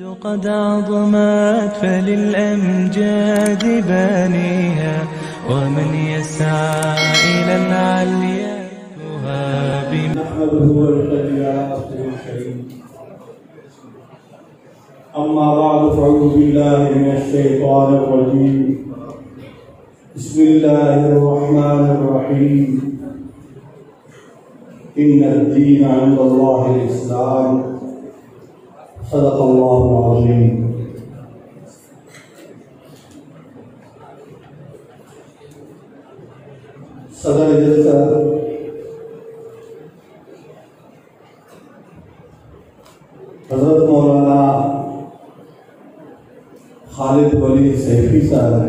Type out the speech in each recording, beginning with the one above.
قد عظمت فللأمجاد بانيها، ومن يسعى إلى العليا يهاب. نحمده ونصلي على رسوله الكريم. أما بعد، فأعوذ بالله من الشيطان الرجيم. بسم الله الرحمن الرحيم. إن الدين عند الله الإسلام. صدق الله العظيم. صدر جلسہ حضرت مولانا خالد ولی سیفی صاحب،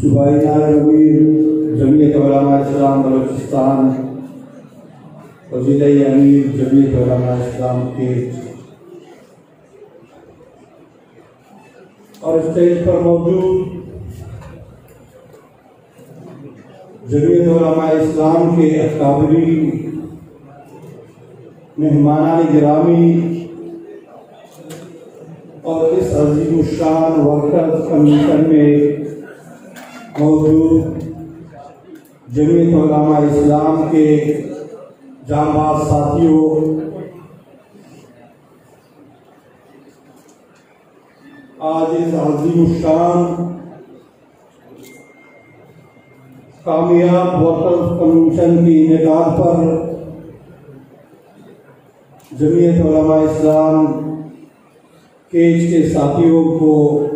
صوبائی نائب امیر جمعیت علماء اسلام بلوچستان و ضلعی امیر جمعیت علماء اسلام کیچ اور اسٹیج پر موجود جمعیت علماء اسلام کے اکابرین، مہمانان گرامی اور اس عظیم الشان ورکرز کنونشن میں موجود جمعیت علماء اسلام کے جانباز ساتھیوں، آج اس عظیم الشان کامیاب ورکرز کنونشن کی انعقاد پر جمعیت علماء اسلام کیچ کے ساتھیوں کو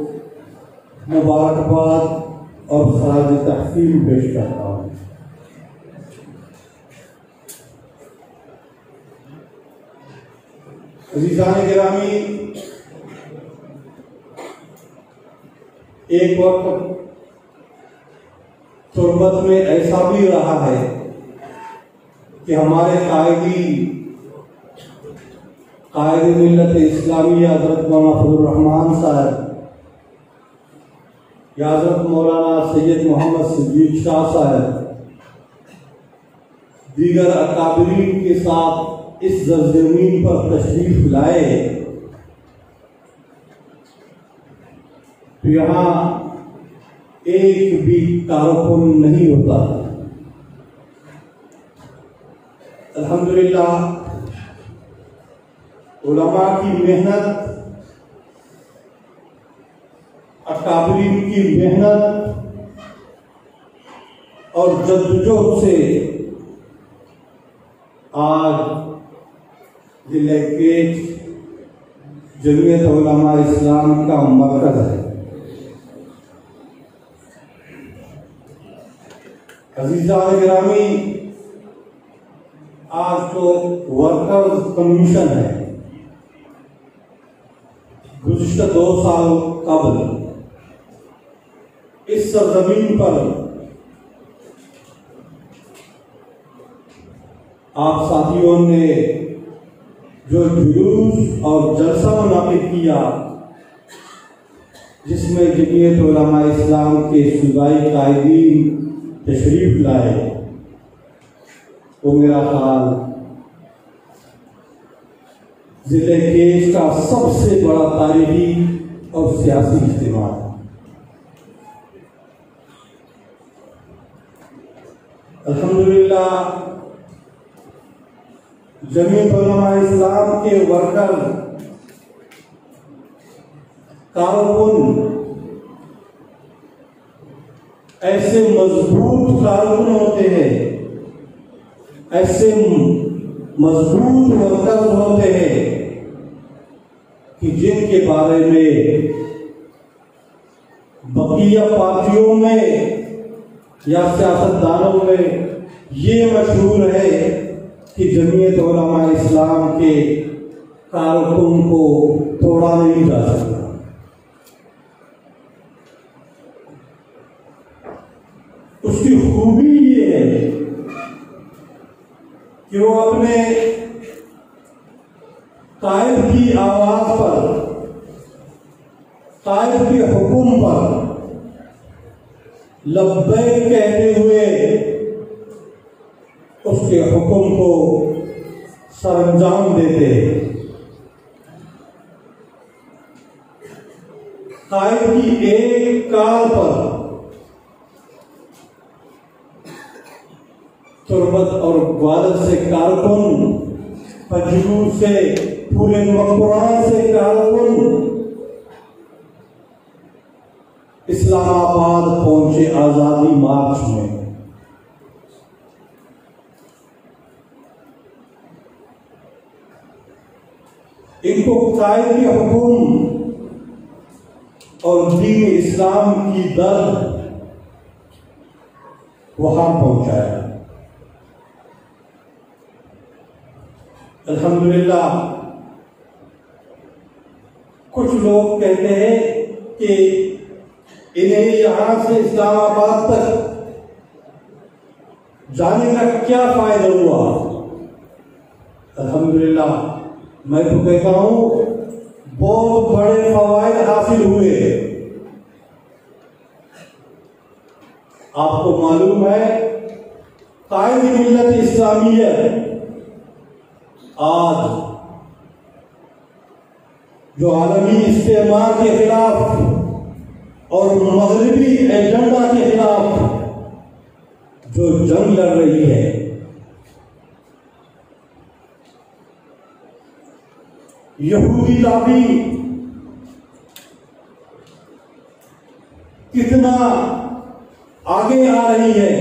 مبارکباد اور خراج تحسین پیش کرتا ہوں۔ عزیزان گرامی، ایک وقت تربت میں ایسا بھی رہا ہے کہ ہمارے قائدی، قائد ملت اسلامیہ حضرت مولانا فضل الرحمان صاحب یا حضرت مولانا سید محمد صدیق شاہ صاحب دیگر اکابرین کے ساتھ اس سرزمین پر تشریف لائے تو یہاں ایک بھی کارکن نہیں ہوتا۔ الحمدللہ، علماء کی محنت، اکابرین کی محنت اور جدوجہد سے آج ضلع کیچ جمعیت علماء اسلام کا مرکز ہے۔ عزیزان گرامی، آج تو ورکرز کنونشن ہے۔ گزشتہ دو سال قبل اس سرزمین پر آپ ساتھیوں نے جو جلوس اور جلسہ منعقد کیا، جس میں جمعیت علماء اسلام کے صوبائی قائدین تشریف لائے، وہ میرا خیال ضلع کیچ کا سب سے بڑا تاریخی اور سیاسی اجتماع ہے۔ الحمدللہ، جمعیت علماء اسلام کے ورکر، کارکن ایسے مضبوط کارکن ہوتے ہیں، ایسے مضبوط ورکرز ہوتے ہیں کہ جن کے بارے میں بقیہ پارٹیوں میں یا سیاستدانوں میں یہ مشہور ہے کہ جمعیت علماء اسلام کے کارکن کو توڑا نہیں جا سکتا۔ اس کی خوبی یہ ہے کہ وہ اپنے قائد کی آواز پر، قائد کے حکم پر لبیک کہتے ہوئے اس کے حکم کو سرانجام دیتے ہیں۔ قائد کی ایک کال پر تربت اور گوادر سے کارکن، پنجگور سے، پورے مکران سے کارکن اسلام آباد پہنچے آزادی مارچ میں۔ ان کو قائد کے حکم اور دین اسلام کی درد وہاں پہنچایا۔ الحمدللہ، کچھ لوگ کہتے ہیں کہ انہیں یہاں سے اسلام آباد تک جانے کا کیا فائدہ ہوا؟ الحمدللہ، میں تو کہتا ہوں، بہت بڑے فوائد حاصل ہوئے۔ آپ کو معلوم ہے، قائد ملت اسلامیہ آج جو عالمی استعمار کے خلاف اور مغربی ایجنڈا کے خلاف جو جنگ لڑ رہی ہے، یہودی لابی کتنا آگے آ رہی ہے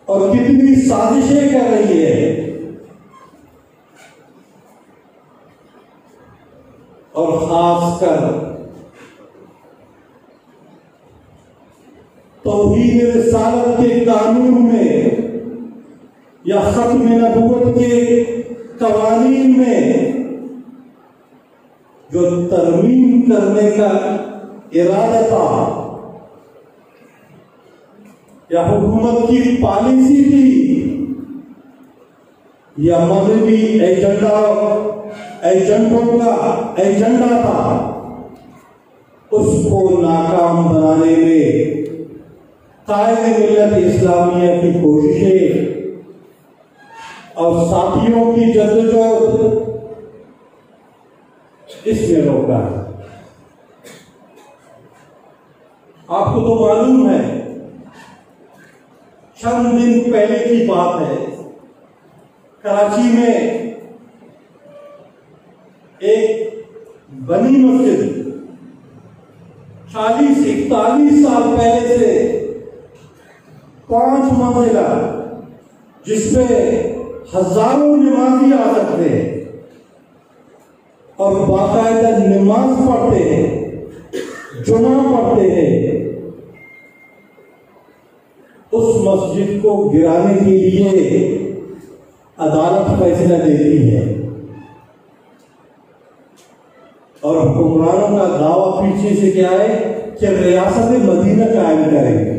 اور کتنی سازشیں کر رہی ہے، اور خاص کر توہین رسالت کے قانون میں یا ختم نبوت کے قوانین میں جو ترمیم کرنے کا ارادہ تھا یا حکومت کی پالیسی تھی یا مغربی ایجنڈا، ایجنڈوں کا ایجنڈا تھا، اس کو ناکام بنانے میں قائد ملت اسلامیہ کی کوششیں اور ساتھیوں کی جدوجہد اس میں روکا ہے۔ آپ کو تو معلوم ہے، چند دن پہلے کی بات ہے، کراچی میں ایک بنی مسجد، چالیس اکتالیس سال پہلے سے پانچ منزلہ، جس پہ ہزاروں نمازی آ سکتے ہیں اور باقاعدہ نماز پڑھتے ہیں، جمعہ پڑھتے ہیں، اس مسجد کو گرانے کے لیے عدالت فیصلہ دیتی ہے اور حکمرانوں کا دعویٰ پیچھے سے کیا ہے کہ ریاست مدینہ قائم کریں گے۔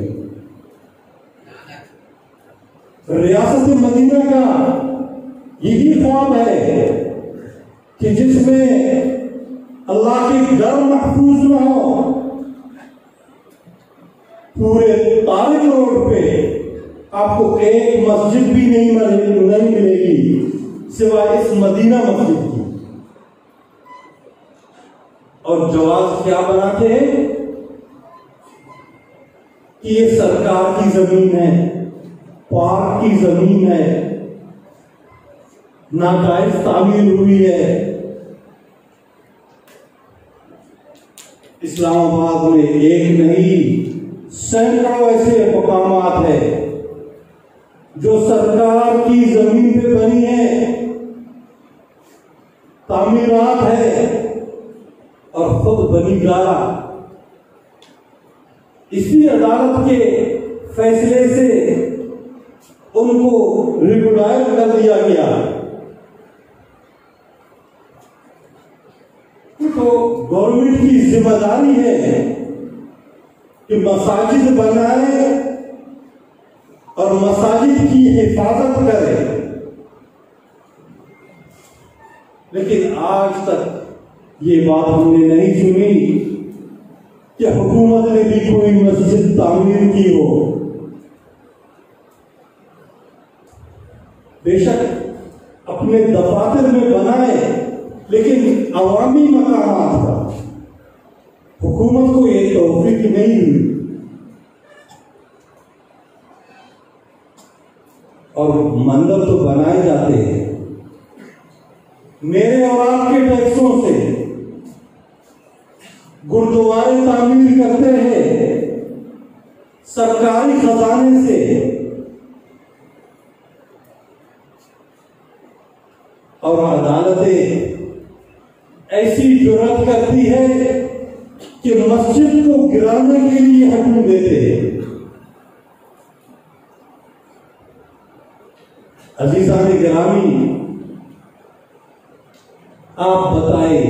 ریاست مدینہ کا یہی خواب ہے کہ جس میں اللہ کے گھر محفوظ نہ ہو، پورے طارق روڈ پہ آپ کو ایک مسجد بھی نہیں مل-، نہیں ملے گی سوائے اس مدینہ مسجد کی۔ اور جواز کیا بناتے ہیں کہ یہ سرکار کی زمین ہے، پارک کی زمین ہے، ناجائز تعمیر ہوئی ہے۔ اسلام آباد میں ایک نہیں، سینکڑوں ایسے مقامات ہیں جو سرکار کی زمین پہ بنی ہیں، تعمیرات ہے اور خود بنی گارا۔ اسی عدالت کے فیصلے سے ان کو ریگولائز کر دیا گیا۔ تو گورنمنٹ کی ذمہ داری ہے کہ مساجد بنائے اور مساجد کی حفاظت کرے، لیکن آج تک یہ بات ہم نے نہیں سنی کہ حکومت نے بھی کوئی مسجد تعمیر کی ہو۔ بے شک اپنے دفاتر میں بنائے، لیکن عوامی مقامات پر حکومت کو یہ توفیق نہیں ہوئی۔ اور مندر تو بنائے جاتے ہیں، میرے اور آپ کے ٹیکسوں سے گردوارے تعمیر کرتے ہیں، سرکاری خزانے سے۔ اور عدالتیں ایسی جرات کرتی ہے کہ مسجد کو گرانے کے لیے حکم دیتے ہیں۔ عزیزان گرامی، آپ بتائیں،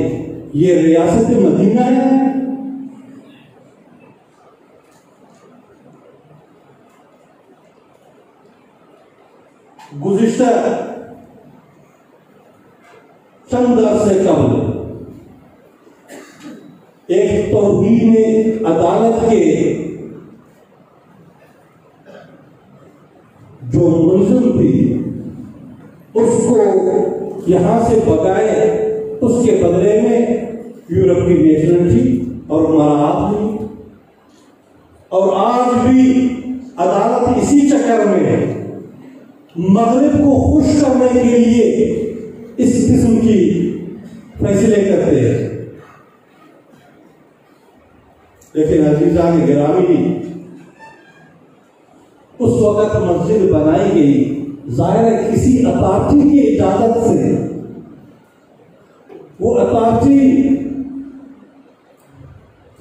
یہ ریاست مدینہ ہے؟ گزشتہ چند عرصے قبل ایک توہین عدالت کے جو ملزم تھی، اس کو یہاں سے بھگائے، اس کے بدلے میں یورپ کی نیشنلٹی اور مراعات لی۔ اور آج بھی عدالت اسی چکر میں ہے، مغرب کو خوش کرنے کے لیے اس قسم کی فیصلے کرتے ہیں۔ لیکن عزیزان گرامی، اس وقت مسجد بنائی گئی، ظاہر ہے کسی اتھارٹی کی اجازت سے۔ وہ اتھارٹی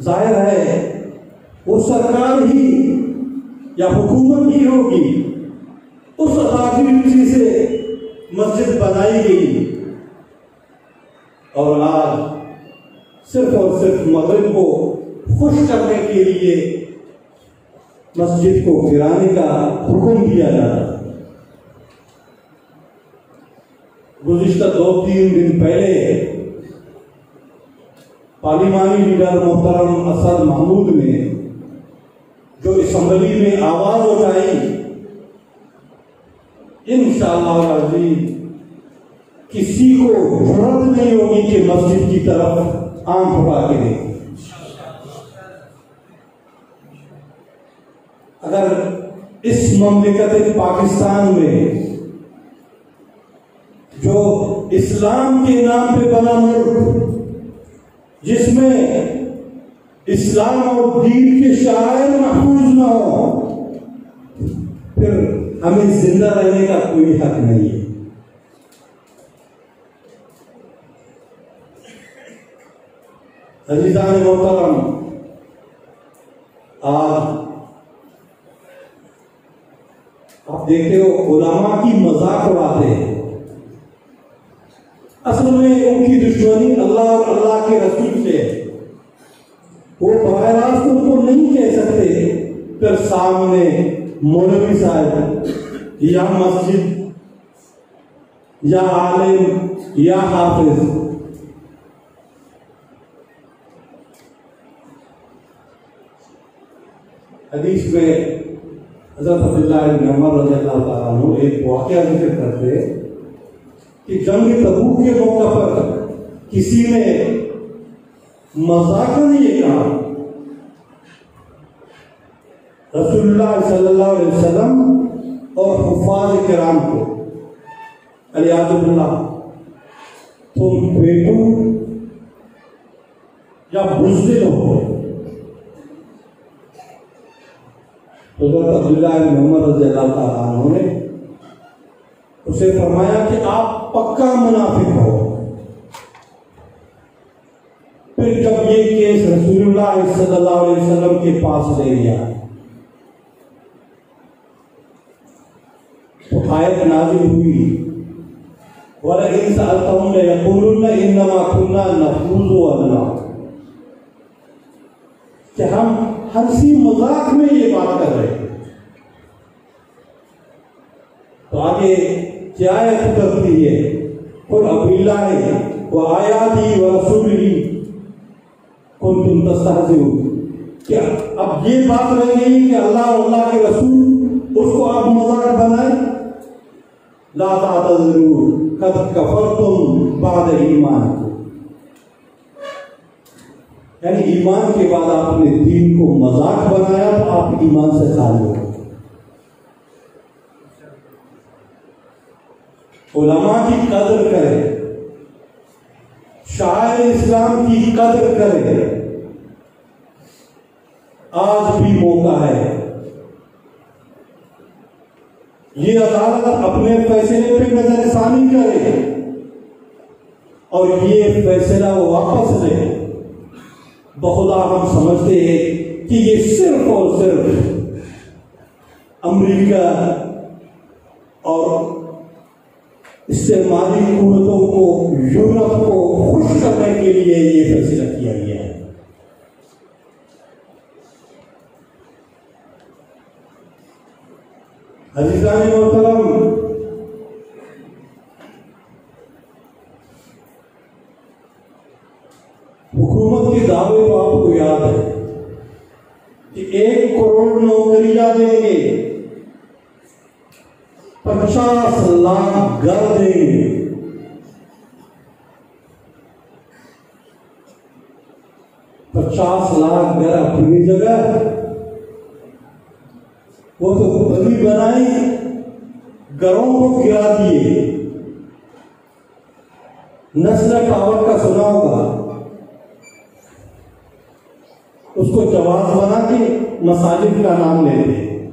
ظاہر ہے وہ سرکار ہی یا حکومت ہی ہوگی، اس اتھارٹی سے مسجد بنائی گئی۔ اور آج صرف اور صرف مغرب کو خوش کرنے کے لیے مسجد کو گرانے کا حکم دیا جاتا ہے۔ گزشتہ دو تین دن پہلے پارلیمانی لیڈر محترم اسد محمود نے جو اسمبلی میں آواز اٹھائی، انشاءاللہ العزیز کسی کو جرات نہیں ہوگی کہ مسجد کی طرف آنکھ اٹھا کے دیکھے۔ اگر اس مملکت پاکستان میں جو اسلام کے نام پہ بنا ملک، جس میں اسلام اور دین کے شعائر محفوظ نہ ہو، پھر ہمیں زندہ رہنے کا کوئی حق نہیں ہے۔ عزیزان محترم، آج آپ دیکھتے ہو، علماء کی مذاق اڑاتے ہیں۔ اصل میں ان کی دشمنی اللہ اور اللہ کے رسول سے ہے۔ وہ براہ راست ان کو نہیں کہہ سکتے، پھر سامنے مولوی صاحب یا مسجد یا عالم یا حافظ۔ حدیث میں حضرت عبداللہ بن عمر رضی اللہ تعالیٰ عنہ ایک واقعہ ذکر کرتے کہ جنگ تبوک کے موقع پر کسی نے مذاقاً یہ کہا، رسول اللہ صلی اللہ علیہ وسلم اور حفاظ کرام کو، الیاذ باللہ، تم بیوقوف یا بزدل ہو۔ حضرت عبداللہ بن عمر رضی اللہ تعالیٰ عنہ نے اسے فرمایا کہ آپ پکا منافق ہو۔ پھر جب یہ کیس رسول اللہ صلی اللہ علیہ وسلم کے پاس لے گیا تو آیت نازل ہوئی، وَلَئِن سَأَلْتَهُمْ لَيَقُولُنَّ إِنَّمَا كُنَّا نَخُوضُ وَنَلْعَبُ، کہ ہم ہنسی مذاق میں یہ بات کر رہے ہیں۔ تو آگے کیا آیت اترتی ہے؟ قل اب اللہ و آیاتی و رسولہ کنتم تستہزئون۔ کیا اب یہ بات رہ گئی کہ اللہ اور اللہ کے رسول، اس کو آپ مذاق بنائیں؟ لا تعتذروا قد کفرتم بعد ایمانکم، یعنی ایمان کے بعد آپ نے دین کو مذاق بنایا تو آپ ایمان سے خالی ہو۔ علماء کی قدر کریں، شعائر اسلام کی قدر کریں۔ آج بھی موقع ہے، یہ عدالت اپنے فیصلے پہ نظر ثانی کرے اور یہ فیصلہ واپس لے۔ بخدا ہم سمجھتے ہیں کہ یہ صرف اور صرف امریکہ اور استعماری قوتوں کو، یورپ کو خوش کرنے کے لیے یہ فیصلہ کیا گیا ہے۔ عزیزان محترم، حکومت کے دعوے تو آپ کو یاد ہے کہ ایک کروڑ نوکریاں دیں گے، پچاس لاکھ گھر دیں گے۔ پچاس لاکھ گھر اپنی جگہ، وہ تو بڑی بنائی، گھروں کو گرا دیے۔ نیشنل ٹاور کا سنا ہوگا، اس کو جواز بنا کے مساجد کا نام لیتے ہیں۔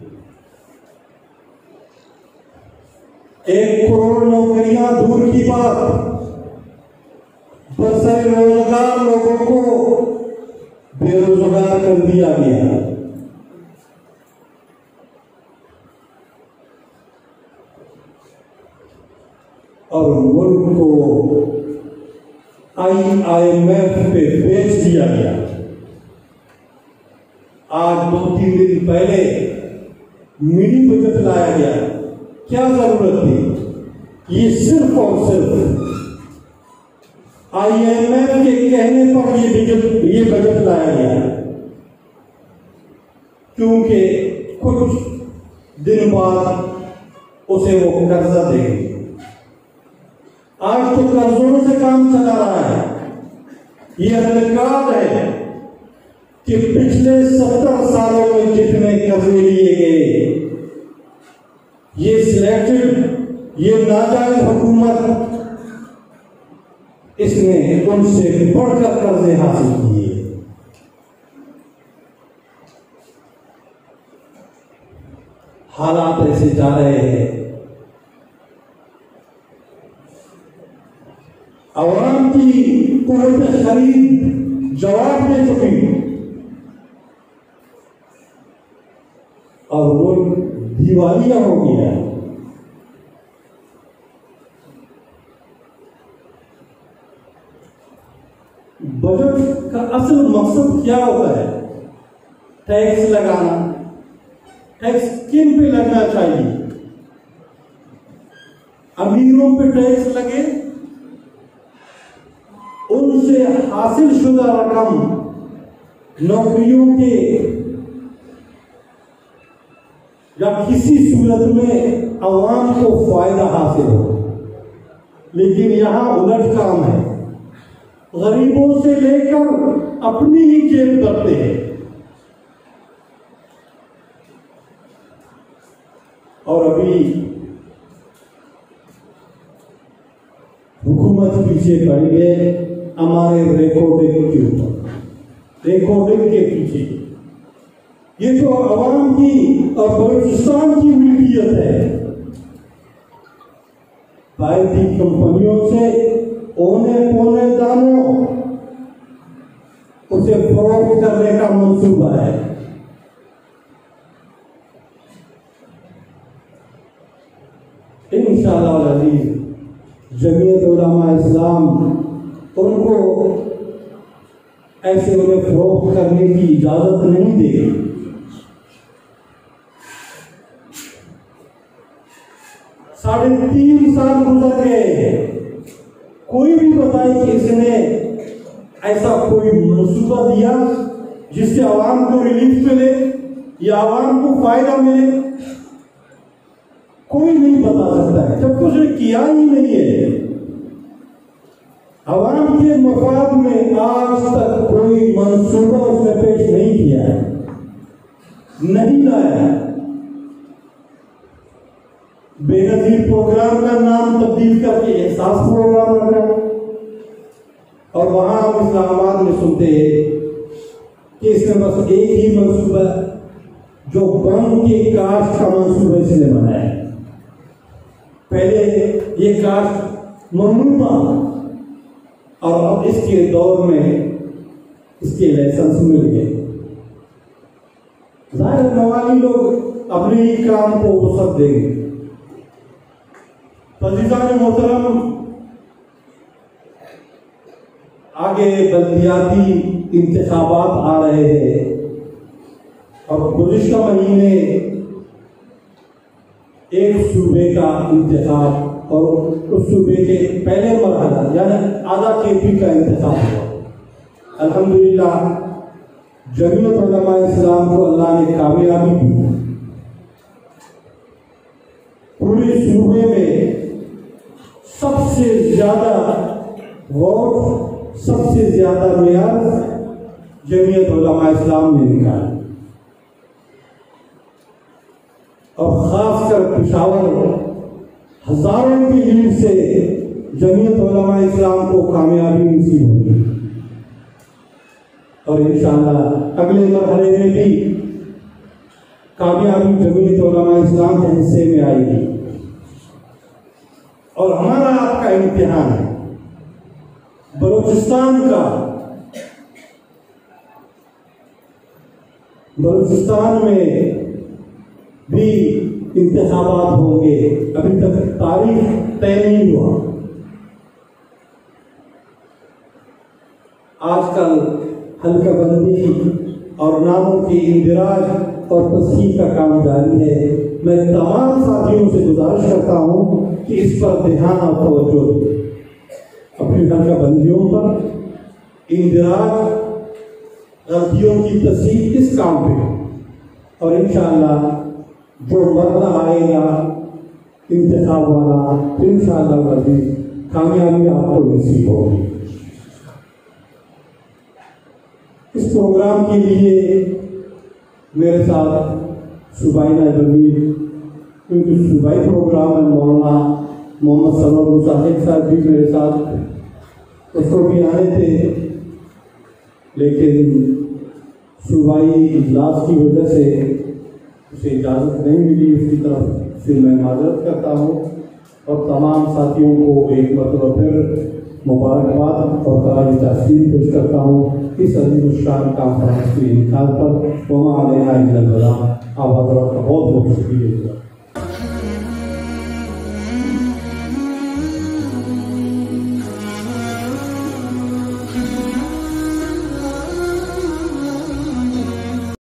ایک کروڑ نوکریاں دور کی بات، برسر روزگار لوگوں کو بے روزگار کر دیا گیا۔ اور ملک کو آئی آئی ایم ایف پہ بیچ دیا گیا۔ آج دو تین دن پہلے منی بجٹ لایا گیا، کیا ضرورت تھی؟ یہ صرف اور صرف آئی ایم ایف کے کہنے پر یہ بجٹ، یہ بجٹ لایا گیا۔ کیونکہ کچھ دن بعد اسے وہ قرضہ دیں گے۔ آج تو قرضوں سے کام چلا رہا ہے۔ یہ ریکارڈ ہے کہ پچھلے ستر سالوں میں جتنے قرضے لیے گئے، یہ سلیکٹڈ، یہ ناجائز حکومت، اس نے ان سے بڑھ کر قرضے حاصل کیے۔ حالات ایسے جا رہے ہیں، عوام کی قوت خرید جواب دے چکی اور ملک دیوالیہ ہو گیا ہے۔ بجٹ کا اصل مقصد کیا ہوتا ہے؟ ٹیکس لگانا۔ ٹیکس کن پہ لگنا چاہیے؟ امیروں پہ ٹیکس لگے، ان سے حاصل شدہ رقم نوکریوں کے یا کسی صورت میں عوام کو فائدہ حاصل ہو، لیکن یہاں الٹ کام ہے۔ غریبوں سے لے کر اپنی ہی جیب بھرتے ہیں۔ اور ابھی حکومت پیچھے پڑ گئے ہمارے ریکارڈنگ کے اوپر، ریکارڈنگ کے پیچھے۔ یہ تو عوام کی اور بلوچستان کی ملکیت ہے۔ باہر کی کمپنیوں سے اونے پونے دانوں اسے فروخت کرنے کا منصوبہ ہے۔ انشاءاللہ العزیز، جمعیت علماء اسلام ان کو ایسے انہیں فروخت کرنے کی اجازت نہیں دے گی۔ ساڑھے تین سال گزر گئے ہیں، کوئی بھی بتائے کہ اس نے ایسا کوئی منصوبہ دیا جس سے عوام کو ریلیف ملے یا عوام کو فائدہ ملے؟ کوئی نہیں بتا سکتا ہے، جب کچھ کیا ہی نہیں ہے۔ عوام کے مفاد میں آج تک کوئی منصوبہ اس نے پیش نہیں کیا ہے، نہیں لایا ہے۔ بے نظیر پروگرام کا نام تبدیل کر کے احساس پروگرام رکھا ہے اور وہاں ہم اسلام آباد میں سنتے ہیں کہ اس میں بس ایک ہی منصوبہ ہے، جو بم کے کاشت کا منصوبہ اس نے بنایا ہے۔ پہلے یہ کاشت ممنوع تھا اور اب اس کے دور میں اس کے لائسنس مل گئے۔ ظاہر ہے، موالی لوگ اپنے ہی کام کو وسعت دیں گے۔ تو عزیزان محترم، آگے بلدیاتی انتخابات آ رہے ہیں اور گزشتہ مہینے ایک صوبے کا انتخاب اور اس صوبے کے پہلے مرحلہ یعنی آدھا کے پی کا انتخاب ہوا۔ الحمدللہ، جمعیت علماء اسلام کو اللہ نے کامیابی دی۔ پورے صوبے میں سب سے زیادہ ووٹ، سب سے زیادہ میئر جمعیت علماء اسلام نے نکالا اور خاص کر پشاور ہزاروں کی لیڈ سے جمعیت علماء اسلام کو کامیابی نصیب ہوئی اور انشاءاللہ اگلے مرحلے میں بھی کامیابی جمعیت علماء اسلام کے حصے میں آئے گی۔ اور ہمارا آپ کا امتحان ہے، بلوچستان کا، بلوچستان میں بھی انتخابات ہوں گے، ابھی تک تاریخ طے نہیں ہوا۔ آج کل حلقہ بندی اور ناموں کی اندراج اور تصحیح کا کام جاری ہے۔ میں تمام ساتھیوں سے گزارش کرتا ہوں کہ اس پر دھیان اور توجہ دیں۔ اپنی حلقہ بندیوں پر اندراج، غلطیوں کی تصحیح، اس کام پہ اور انشاءاللہ جو مرحلہ آئے گا انتخاب والا، انشاءاللہ العزیز کامیابی آپ کو نصیب ہوگی۔ اس پروگرام کے لیے میرے ساتھ صوبائی نائب امیر، کیونکہ صوبائی پروگرام ہے، مولانا محمد سرور مسافر صاحب بھی میرے ساتھ، اس کو بھی آنے تھے، لیکن صوبائی اجلاس کی وجہ سے اسے اجازت نہیں ملی، اس کی طرف سے میں معذرت کرتا ہوں اور تمام ساتھیوں کو ایک مرتبہ پھر مبارکباد اور خراج تحسین پیش کرتا ہوں اس عظیم الشان کانفرنس کے انعقاد پر۔ وما علینا الا البلاغ۔ آپ حضرات کا بہت بہت شکریہ۔